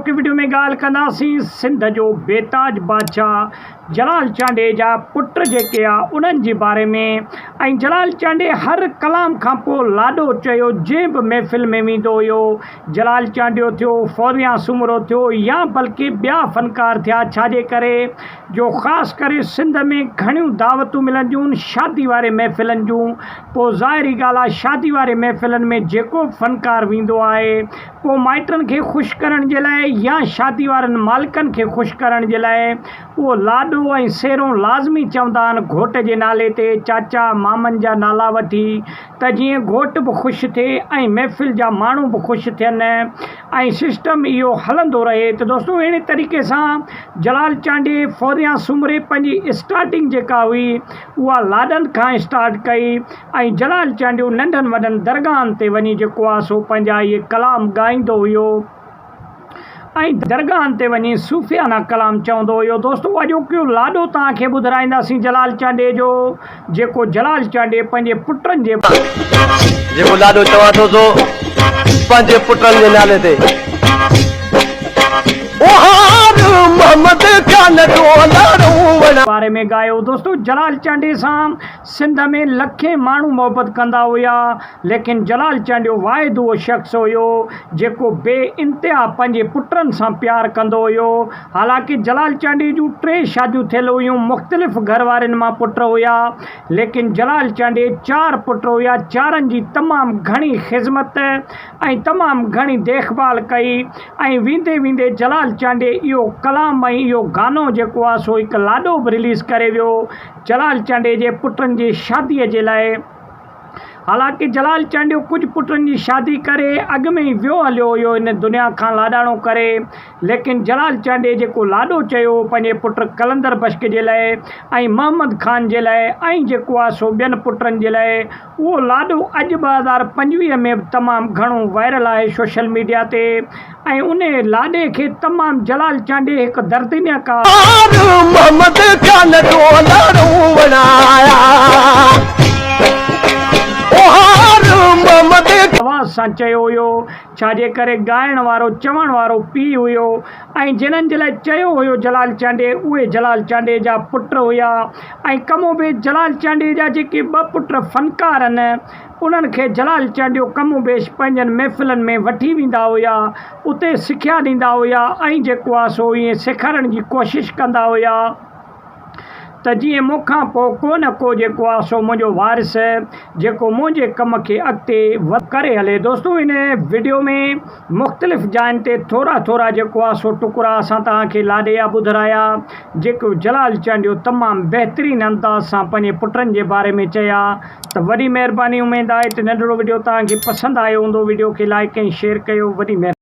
اڄوڪي وڊيو ۾ ڳالهه ڪنداسين سنڌ جو بيتاج بادشاهه جلال چانڊيي جا پٽ جيڪي آ انهن جي باري ۾ ۽ جلال چانڊيي هر ڪلام کان پوء لاڏو چيو جنهن به محفل ۾ ويندو هيو جلال چانڊيو ٿيو فوزيان سومرو ٿيو يا بلڪه ٻيا فنڪار ٿيا ڇاجي ڪري جو خاص ڪري سنڌ ۾ گهڻيون دعوتون ملنديون شادي واري محفلن جون پوء ظاهري ڳالهه آهي شادي واري محفلن ۾ جيڪو به فنڪار ويندو آهي پوء مائٽن کي خوش ڪرڻ جي لاء يا شادي وارن مالڪن کي خوش ڪرڻ جي لاء اهو لاڏو ۽ سيرون لازمي چوندا آهن گهوٽ جي نالي تي چاچا مامن جا نالا وٺي ته جيئن گهوٽ به خوش ٿئي ۽ محفل جا ماڻهو به خوش ٿين ۽ سسٽم اهو هلندو رهي ته دوستو اهڙي طريقي سان جلال چانڊيي فوريان سومري پنهنجي اسٽارٽنگ جيڪا هئي اها لاڏن کان اسٽارٽ ڪئي ۽ جلال چانڊيو ننڍن وڏن درگاهن تي وڃي جيڪو آ سو پنهنجا اهي ڪلام ڳائيندو هيو ۽ درگاهن تي وڃي صوفيانه ڪلام چوندو هيو. دوستو اڄوڪيو لاڏو توهان کي ٻڌرائينداسين جلال چانڊيي جو جيڪو جلال چانڊيي پنهنجي پٽن جي. جيڪو لاڏو چوان ٿو سو پنهنجي پٽن جي نالي تي. اوهار محمد خان جو لاڏو وڻ. باري ۾ ڳايو. دوستو جلال چانڊيي سان سنڌ ۾ لکين ماڻهو محبت ڪندا هيا ليڪن جلال چانڊيو واحد اهو شخص هيو جيڪو بي انتها پنهنجي پٽن سان پيار ڪندو هيو حالانڪه جلال چانڊيي جون ٽي شاديون ٿيل هيون مختلف گهر وارين مان پٽ هيا ليڪن جلال چانڊيي چار پٽ هيا چارن جي تمام گهڻي خذمت ۽ تمام گهڻي ديک ڀال ڪئي ۽ ويندي ويندي جلال چانڊيي اهو ڪلام ۽ اهو گانو جيڪو آهي سو هڪ لاڏو به رليز ڪري ويو جلال چانڊيي جي پٽن جي شاديء جي لاء. حالانڪه جلال چانڊيو ڪجهه پٽن جي شادي ڪري اڳ ۾ ئي ويو هليو هيو هن دنيا کان لاڏاڻو ڪري ليڪن جلال چانڊيي جيڪو لاڏو چيو هو پنهنجي پٽ قلندر بشڪ جي لاء ۽ محمد خان جي لاء ۽ جيڪو آهي سو ٻين پٽن جي لاء اهو لاڏو اڄ 2025 ۾ به تمام گهڻو وائرل آهي سوشل ميڊيا تي ۽ انهي لاڏي کي تمام جلال چانڊيي هڪ دردناڪ. آر محمد خان جو لاڙو وڻايا اوهار محمد. آواز سان چيو هيو ڇا جي ڪري ڳائڻ وارو چوڻ وارو پيء هيو ۽ جنھن جي لاء چيو هيو جلال چانڊيي اهي جلال چانڊيي جا پٽ هيا ۽ ڪم و بيش جلال چانڊيي جا جيڪي ٻه پٽ فنڪار آهن انهن کي جلال چانڊيو ڪم و بيش پنهنجن محفلن ۾ وٺي ويندا هيا اتي سکيا ڏيندا هيا ۽ جيڪو آهي سو ائين سيکارڻ جي ڪوشش ڪندا هيا ته جيئن مون کان پوء ڪو نه ڪو جيڪو آهي سو منهنجو وارث جيڪو منهنجي ڪم کي اڳتي ڪري هلي دوستو هن وڊيو ۾ مختلف جاين تي ٿورا ٿورا جيڪو آ سو ٽڪرا اسان توهان کي لاڏي آ ٻڌرايا جيڪو جلال چانڊيو تمام بهترين انداز سان پنهنجي پٽن جي باري ۾ چيا ته وڏي مهرباني اميد آهي ته ننڍڙو وڊيو توهان کي پسند آيو هوندو وڊيو کي لائڪ ۽ شيئر ڪيو وڏي مهرباني.